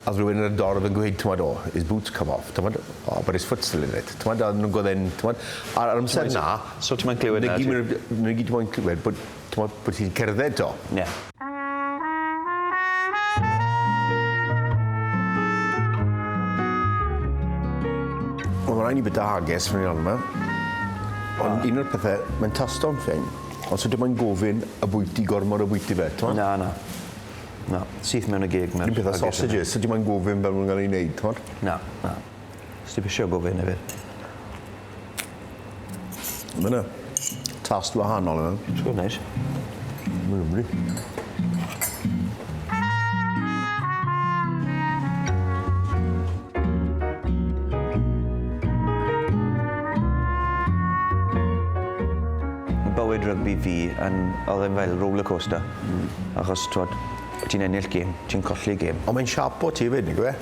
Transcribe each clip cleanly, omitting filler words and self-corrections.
A oedd rhywun yn y dorf yn gweud, t'mod, oh, his boots come off, t'mod, oh, but his foot's still in it. T'mod, a nhw'n gweld t'mod, a'r amser na... So ti'n moyn clywed na? Na gyd ti'n moyn clywed, bod, t'mod, bod ti'n cerdded to. Ie. Yeah. Wel, mae rhaid ni bwyta haggis fan hyn yma. Ond un o'r pethau, mae'n tasto'n ffein, ond so dim ond gofyn y bwyty gormod o bwyty fe, t'mod? Na, na. Na, syth mewn y geg mae'r... Un peth â sausages, so dim ond gofyn fel maen nhw'n cael ei wneud, t'mod? Na, na. Sdim eisiau gofyn hefyd. Mae yna tast wahanol yna. It's good nice. Mae'n lyfli. Bywyd rygbi fi yn, oedd e'n fel roller coaster. Mm. Achos, twod, ti'n ennill gêm, ti'n colli gêm. Ond mae'n siapo ti hefyd, nag yw e?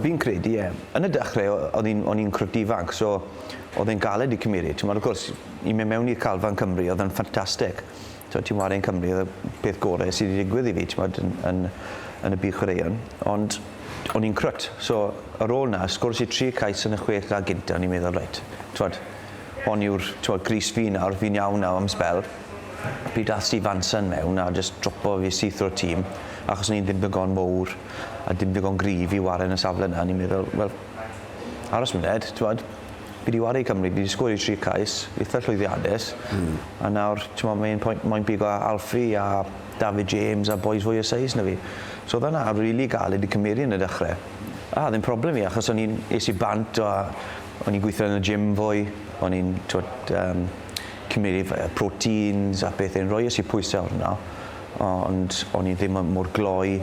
Fi'n credu, ie. Yn y dechrau, o'n i'n crwt ifanc, so oedd e'n galed i cymeru. Ti'n wrth gwrs, i mynd mewn i'r Calfan Cymru, oedd e'n ffantastig. Ti'n ware'n Cymru, oedd y peth gorau sydd wedi digwydd i fi, ti'n yn, yn, yn y byd chwaraeon. Ond o'n i'n crwt, so ar ôl na, sgwrs i tri cais yn y chwech la gynta, o'n i'n meddwl, reit, t'wod, hon yw'r, t'wod, gris fi nawr, fi'n iawn nawr am sbel. Pryd dath Steve Anson mewn a just dropo fi syth o'r tîm, achos o'n i'n ddim digon mowr a dim digon gryf i ware yn y safle 'na, o'n i'n meddwl, wel, aros muned, t'wod, fi 'di ware i Cymru, fi 'di sgori tri cais, eitha llwyddiannus, mm. a nawr, t'mod, mae'n point, mae'n bigo Alfie a David James a boys fwy o seis na fi. So oedd hwnna rili galed i cymeru yn y dechrau. A ddim problem i, achos o'n i'n, es i bant o, o'n i'n gweithio yn y gym fwy, o'n i'n, t'wod, um, cymeru proteins a pethau, yn rhoi i pwysau arno, ond o'n i ddim mor gloi,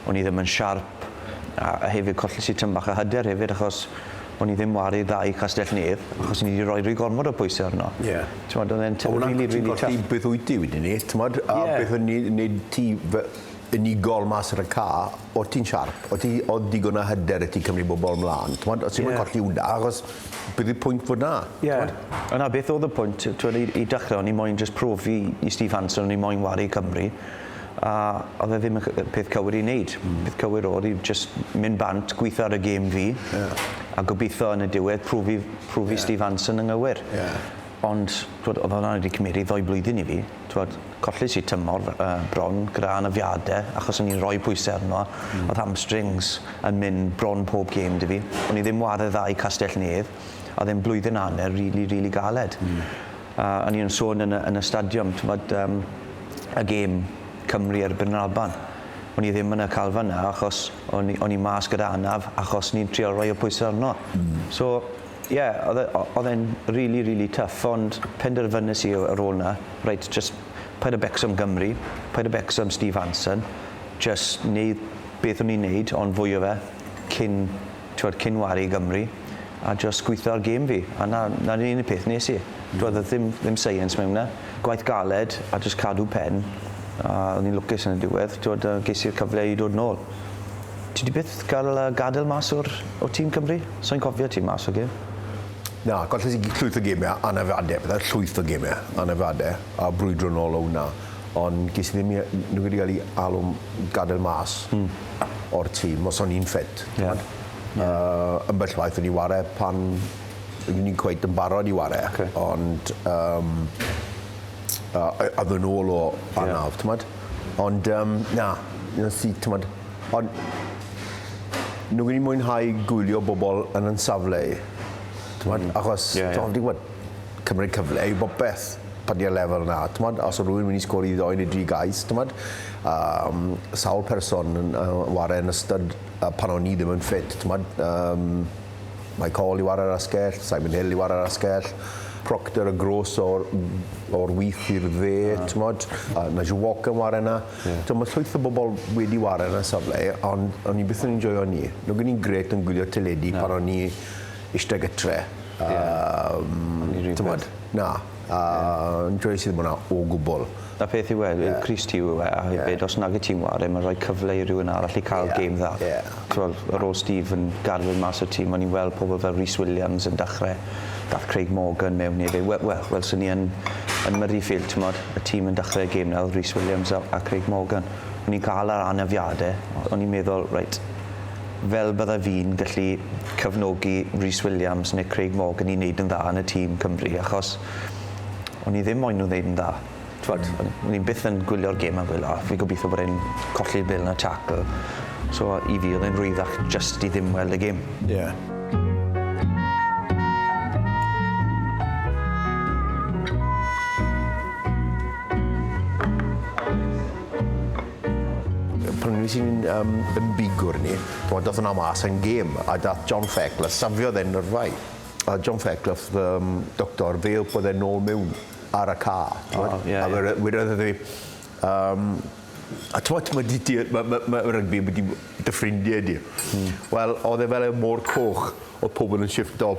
o'n i ddim yn siarp, a, a hefyd colles i tyn bach o hyder hefyd, achos o'n i ddim waru dda i Castell Nedd, achos o'n i wedi rhoi rhy gormod o pwysau arno. Ie. Yeah. T'mod, oedd e'n really, really tough. Beth wyt ti wedyn ni, t'mod, a yeah. beth o'n i'n neud ti unigol mas ar y ca, o ti'n siarp, o ti, o digon o hyder i ti cymryd bobl mlaen, t'mod, os ti'n yeah. colli hwnna, achos beth yw'r pwynt fod na? Ie. Yeah. Yna beth oedd y pwynt, t'mod, i, i dechrau, o'n i moyn just profi i Steve Hansen, o'n i moyn waru Cymru, a oedd e ddim y peth cywir i wneud. Mm. Peth cywir oedd i just mynd bant, gweithio ar y gêm fi, yeah. a gobeithio yn y diwedd profi, profi yeah. Steve Hansen yn gywir. Yeah. Ond twod, oedd hwnna wedi cymryd ddoi blwyddyn i fi. Twod, colles i tymor uh, bron gyda anafiadau, achos o'n i'n rhoi pwysau arno. Mm. Oedd hamstrings yn mynd bron pob gêm dy fi. O'n i ddim ware dda i Castell Nedd, a oedd e'n blwyddyn hanner really, really galed. Mm. O'n i'n sôn yn y, yn y stadiwm, twod, um, y gêm Cymru erbyn yr Alban. O'n i ddim yn y calfa yna achos o'n i, o'n i mas gyda anaf achos ni'n trio rhoi o pwysau arno. Mm. So, ie, yeah, oedd e'n really, really tough, ond penderfynnes i ar ôl na, reit, just paid â becso am Gymru, paid â becso am Steve Hansen, just neud beth o'n i'n neud, ond fwy o fe, cyn, t'wod, cyn ware i Gymru, a just gweithio ar gêm fi, a na, na'r unig peth nes i. Mm. Doedd ddim, ddim science mewn na. Gwaith galed, a just cadw pen, a o'n i'n lwcus yn y diwedd, t'wod, ges i'r cyfle i dod nôl. Ti di byth gael gadael mas o'r, o tîm Cymru? So'n cofio ti mas o gêm. Na, golles i llwyth o gemau, anafiadau, bydde llwyth o gemau, anafiadau, a brwydro nôl o hwnna. Ond ges i ddim, nhw wedi cael ei alw gadael mas mm. o'r tîm, os o'n i'n ffit. Yeah. Yeah. Uh, ambell waith o'n i ware pan o'n i'n cweit yn barod i ware, okay. ond um, uh, oedd yn ôl o anaf, yeah. t'mod? Ond um, na, nes i, t'mod, ond nhw wedi mwynhau gwylio bobl yn yn safle i. T'mod, mm. achos, yeah, yeah. ti'n gwybod, cymryd cyfle i bopeth pan di'r lefel na, t'mod, os oedd rhywun mynd i sgori ddoi neu dri gais, t'mod, um, sawl person yn uh, ware yn ystod uh, pan o'n i ddim yn ffit, t'mod, um, Mike Hall i ware'r asgell, Simon Hill i ware'r asgell, Proctor a Gross o'r, or wyth i'r dde, ah. t'mod, a Nigel Walker yn ware yna. Yeah. T'mod, mae llwyth o bobl wedi ware yn y safle, ond o'n i byth yn enjoyo ni. Nhw gen i'n gret yn gwylio teledu no. pan o'n i eistedd gytre. Yeah. Um, t'mod, na. Uh, yeah. Enjoyes i ddim hwnna o gwbl. Na peth yw e, yeah. Chris ti yw e, a hefyd, yeah. os nag y tîm ware, mae'n rhoi cyfle i rhywun arall i cael yeah. gêm dda. Yeah. T'wel, ar ôl Steve yn gadael mas o'r tîm, o'n i'n weld pobl fel Rhys Williams yn dechrau, dath Craig Morgan mewn i fe. Wel, wel, welson ni yn, yn Murrayfield, t'mod, y tîm yn dechrau y gêm na, oedd Rhys Williams a, a Craig Morgan. O'n i'n cael yr anafiadau, o'n i'n meddwl, reit, fel bydda fi'n gallu cefnogi Rhys Williams neu Craig Morgan i wneud yn dda yn y tîm Cymru, achos o'n i ddim moyn nhw wneud yn dda. T'wod, o'n i byth yn gwylio'r gêm a gweud, o, fi gobeithio bod e'n colli'r bêl yn y tackle. So i fi oedd e'n rwyddach just i ddim weld y gêm. Ie. Yeah. Pan nes i'n ymbiwr ni, t'mod dath hwnna mas yn gêm a dath John Fairclough, safiodd e'n nyrfau. A John Fairclough, doctor, fe helpodd e nôl mewn ar y ca, t'mod? O, ie, ie. A fe wedodd wrtho fi, a t'mod ma' di di ma' ma' ma' rygbi ambyti dy ffrindie di. Wel, o'dd e fel y môr coch, o'dd pobol yn shiffto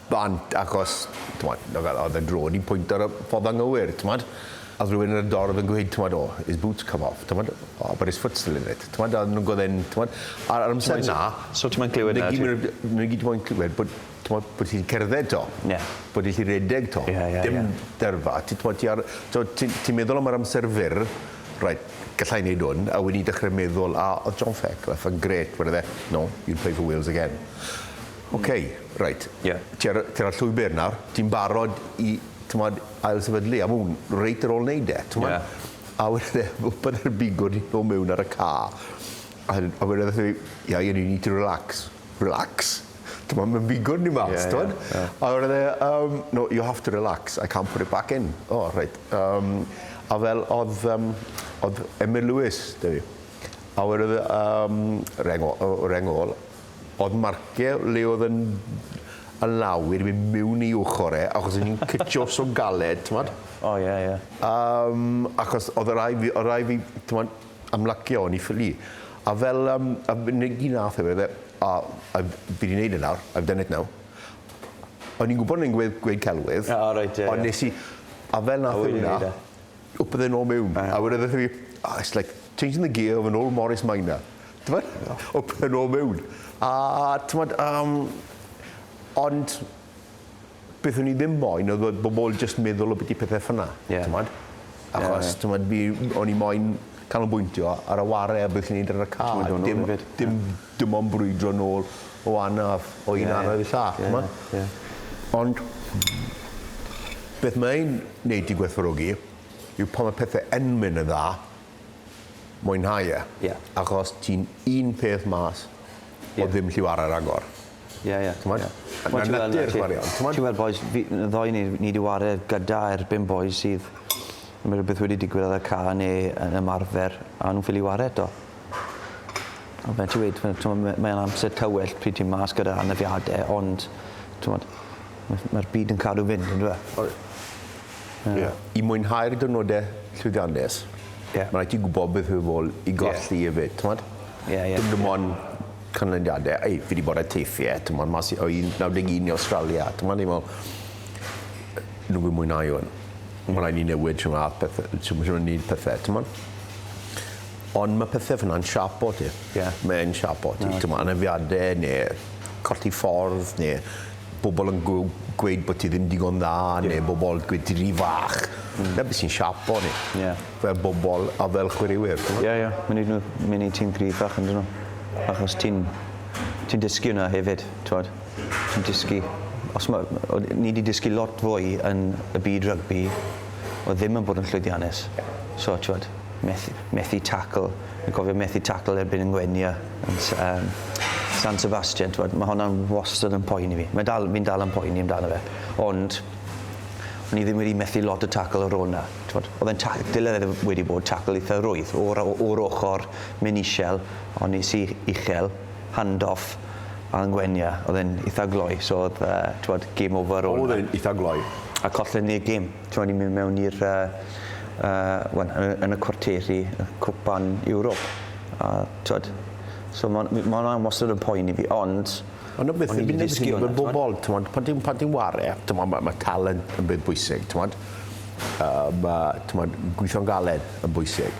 bant achos, t'mod, o'dd y drôn 'di pwynto ar y ffordd anghywir, t'mod? A o'dd rywun yn y dorf yn gweud, t'mod, oh, his boots come off, t'mod? Oh, but his foot's still in it. T'mod, a nhw'n gweld e'n, t'mod? A'r amser 'na... So ti moyn clywed 'na? 'Na gyd ti moyn clywed, bod, t'mod, bod ti'n cerdded 'to. Ie. Bod ti'n redeg 'to. Ie, ie, ie. Dim dyrfa. Ti, t'mod, ti ar... So, ti'n meddwl am yr amser fyr, right, galla i neud hwn, a wedi dechrau meddwl, a o'dd John Fairclough yn grêt, wedodd e, no, you'll play for Wales again. OK, reit. Ie. Ti ar, ti ar y llwybr nawr, ti'n barod i, t'mod, ailsefydlu, a ma' hwn reit ar ôl neud e, t'mod? Ie. A wedodd e, bydde'r bigwr 'di dod mewn ar y ca, a wedodd wrtho fi, yeah, you need to relax. Relax? T'mod, ma'n bigwr ni mas, Ie, ie, t'mod? ie. A wedodd e, no, you have to relax, I can't put it back in. Oh, reit. A fel o'dd, o'dd Emyr Lewis 'da fi, a wedodd e, reng o- o- reng ôl, oedd marciau le oedd yn y law wedi mynd mewn i ochr e, achos o'n i'n cytio so galed, t'mod? O, ie, ie. Achos oedd y rai fi, oedd rai fi, t'mod, ymlacio, o'n i ffili. A fel, a 'na gyd nath e, wedodd e, a fi 'di neud e nawr, I've done it now. O'n i'n gwybod o'n i'n gweud celwydd. O, reit, ie, Ond ie. nes i, a fel nath A wedi hwnna, neud e. wpodd e nôl mewn. A wedodd wrtho fi, oh, it's like changing the gear of an old Morris Minor. T'mod? Wpodd e nôl mewn. A, t'mod, ond beth o'n i ddim moyn oedd bod bobl jyst meddwl o byti pethau ffyna. Ie. T'mod? Achos, Ie, ie. t'mod, fi, o'n i moyn canolbwyntio ar y ware a beth ni'n neud ar y ca. Ti'n mynd o nôl Dim, hefyd. dim, dim ond brwydro nôl o anaf, o un Ie, ie. anaf i llall, Ie, t'mod? ie. Ond beth mae'n neud i gwerthfawrogi yw pan mae pethau yn mynd yn dda, mwynhau e. Ie. Achos ti'n un peth mas o Ie. ddim lli ware ragor. Ie, ie. T'mod? Ie. A Wel, ti'n na weld natur na, ti- chwaraeon, t'mod? Ti'n weld, boys, fi, ddoe ni 'di ware gyda erbyn boys sydd mae rhywbeth wedi digwydd ar y ca neu yn ymarfer a nhw'n ffili ware eto. A fel ti'n weud, mae'n amser tywyll pryd ti'n mas gyda anafiadau, ond t'mod, mae'r byd yn cadw fynd, yndyw e? Ie. I mwynhau'r diwrnodau llwyddiannus, Ie. mae rhaid ti gwybod beth yw fod i golli hefyd, t'mod? Ie, ie. Dim dim ond canlyniadau. Ei, fi wedi bod ar teithiau, t'mod, mas i, o 91 i Australia, t'mod, ni'n meddwl, nhw'n gwybod mwynhau hwn. Mae rhaid ni newid shwt ma' pethau, shwt ma' wneud pethau, t'mod? Ond mae pethau fyna'n siapo ti. Ie. Mae'n siapo ti. T'mod, anafiadau neu colli ffordd neu bobl yn gweud bod ti ddim digon dda neu bobl gweud ti rhy fach. Na beth sy'n siapo ni. Ie. Fel bobl a fel chwaraewyr. t'mod? Ie, ie. Mae'n neud nhw, mae'n neud ti'n gryfach yn dyn nhw. Achos ti'n dysgu hwnna hefyd, t'wod. Ti'n dysgu. Os ma, ni wedi dysgu lot fwy yn y byd rygbi, o ddim yn bod yn llwyddiannus. So, t'wod, methu tackle. Fi'n cofio methu tackle erbyn yng Ngwenia yn San Sebastian, t'wod, mae hwnna'n wastad yn poeni fi. Mae dal, fi'n dal yn poeni amdano fe. Ond, o'n i ddim wedi methu lot o tackle ar ôl 'na. T'mod, oedd e'n dyle fe wedi bod tackle eitha rwydd, o'r ochr, mynd isel, ond nes i uchel, hand-off, a yng Ngwenia, oedd e'n eitha gloi, so oedd, t'mod, game over ar ôl Oedd 'na. e'n eitha gloi. A collen ni'r gêm. T'mod, ni'n mynd mewn i'r, wel, yn y cwarteri, y cwpan Ewrop. A, t'mod, so ma' hwnna'n wastad yn poeni fi, ond Ond y beth, o'n i 'di fi'n dysgu dysgu hwnna, fel t'mod? bobl, t'mod, pan ti'n ware, t'mod, ma' talent yn beth bwysig, t'mod. Ma', t'mod, gweithio'n galed yn bwysig.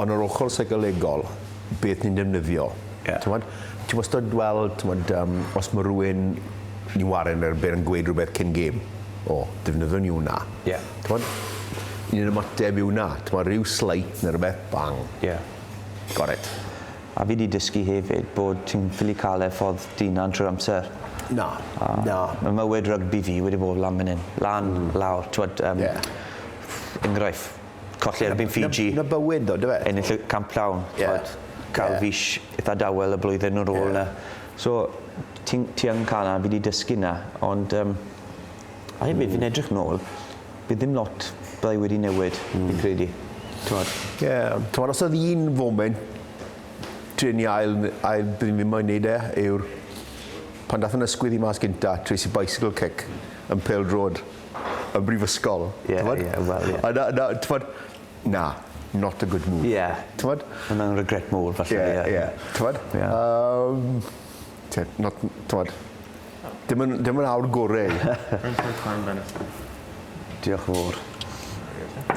Ond yr ochr seicolegol, beth ni'n defnyddio, t'mod. Ti wastad weld, t'mod, os mae rhywun ni'n ware yn erbyn yn gweud rhywbeth cyn gêm, o, defnyddio ni hwnna. T'mod, ni'n ymateb i hwnna, t'mod, rhyw slight neu rhywbeth, bang. Got it. A fi 'di dysgu hefyd bod ti'n ffili cael e ffordd dy hunan trwy'r amser. Na, na. Mae mywyd rygbi fi wedi bod lan fan hyn. Lan, lawr, t'wod, yym... Ie. Enghraifft, colli erbyn Fiji. 'Na bywyd ddo, dyfe? Ennill y Camp Llawn. Ie. T'wod, cael Ie. fis itha dawel y blwyddyn ar ôl Ie. 'na. So, ti'n ti yn cael 'na, fi 'di dysgu 'na, ond yym, a hefyd fi'n edrych nôl, bydd ddim lot byddai wedi newid, fi'n credu. T'mod? Ie, t'mod os oedd un foment dyn ni ail, ail byddwn ni ddim moyn neud e, yw'r pan dath yn ysgwydd i mas gynta, tres i bicycle kick yn Pale Road, y brifysgol. Ie, t'mod? ie, wel, ie. A na, na, t'mod, na, not a good move. Ie. T'mod? Hwnna'n regret mowr falle, Ie, ie. ie. T'mod? Ie. Um, te, not, t'mod, dim yn, dim yn awr gorau. Diolch yn fawr.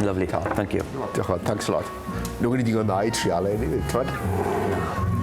Lovely. Thank you. Diolch yn fawr, thanks a lot. Nhw'n gwneud digon dda i trial e, t'mod?